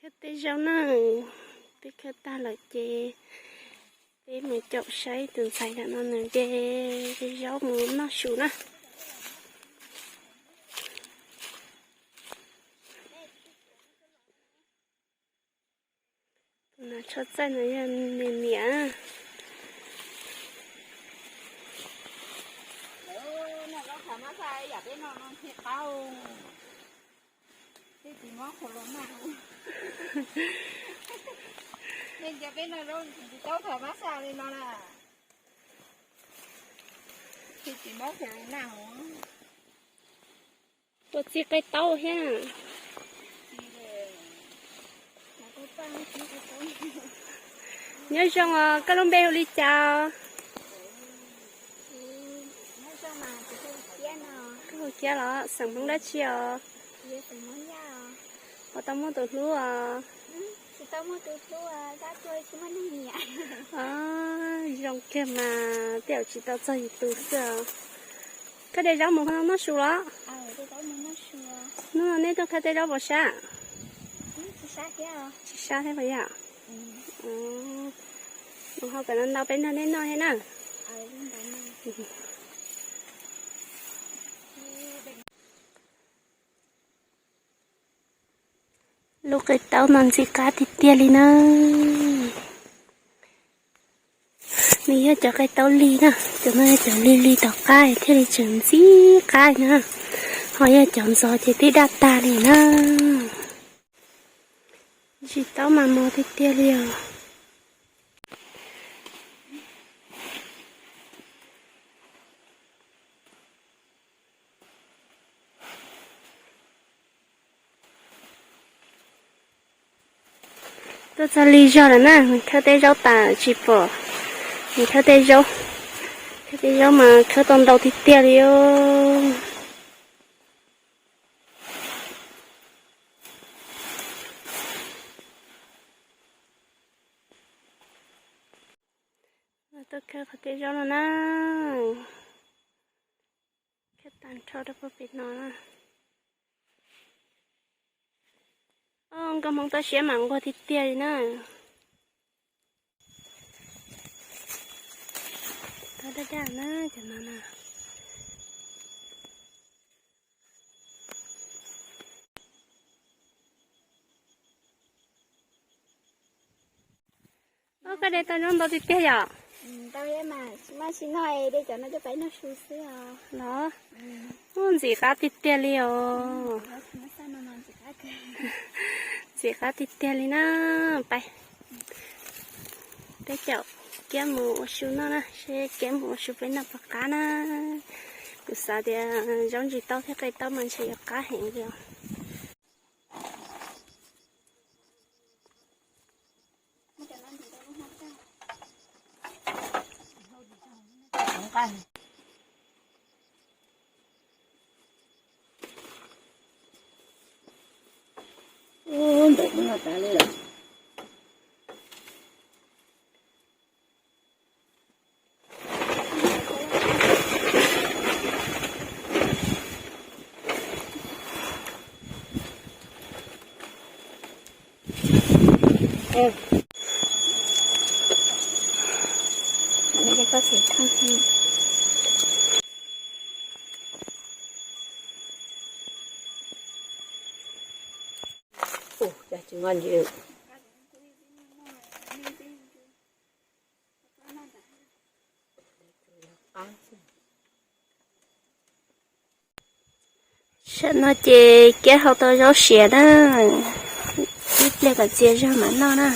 Khawb teb zaub na, peb khawb tag lawm ces peb mus caum saib tus ntxhais ntawm no nws de zaub mus noj su na. Tus no tsho txaij no yog niam niam. Puas txi qe taub thiab? Nyob zoo os, koj lub npe hu li cas? Koj hu Kiab los xeem Hmoob dab tsi os? Puas tau muaj tus hlub os? Zoo kiag mas, tej zaum tsis tau txog yus tus xwb os. Koj de zaub mus noj su los? Hnub no nej tuaj khawb tej zaub puas sab? Tsis sab thiab puas yog? Mus hau kom ntau ntau peb nrog nej noj thiab na. Lub qe taub no ntxim qab tiag tiag li na. Nws yog cov qe taub lig na, cov no yog cov lig lig tom qab thiaj li tseem ntxim qab na. Ho yog cov ntxov ces twb daj tag li na. Ntsis taub mas mos tiag tiag li os. Tuaj txog lig zog lawm na, khawb tej zaub tas tsis pom. Khawb tej zaub, khawb tej zaub mas khawb tau ntau tiag tiag li os. Tuaj khawb qhov tej zaub no na. Khawb tag nrho rau puag pem no na. Os, nkauj hmoob toj siab mas nquag tiag tiag li na. Tau daj daj na cov no na. Os, koj de tau zaub ntau tiag tiag yom? Los, ntxim qab tiag tiag li os. Ntxim qab tiag tiag li na. Pais, peb caum Kiab mus ua su noj na, seb Kiab mus ua su peb noj puas qab na. Kuv xav tias zaub ntsis taub thiab qe taub mas ntshe yuav qab heev li os. Tam no ces Kiab hau tau zaub siav na, ib pliag kom txias zog mam noj na.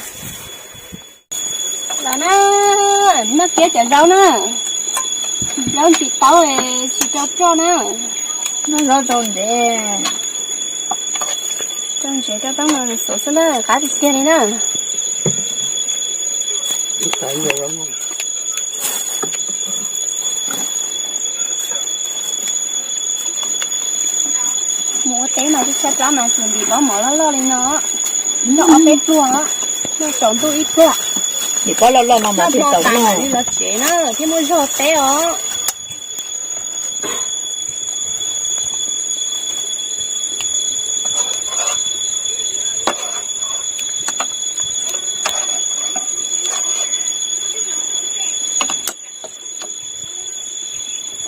Los na, noj Kiab cov zaub na, zaub ntsis taub tsis rau roj na. Noj zaub rau ntsev, rau ntsev rau taub no xov xwb na, qab tiag tiag li na. Mus ua teb mas tsis tshua plab mas tsuas ntim pob mov loj loj li no, noj ob peb pluag, noj tsaus ntuj ib pluag. Ntim pob loj loj no mas tsis tau noj li los tsev na thiaj muaj zog teb os.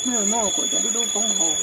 Muab kuv cov dub dub poob hauv.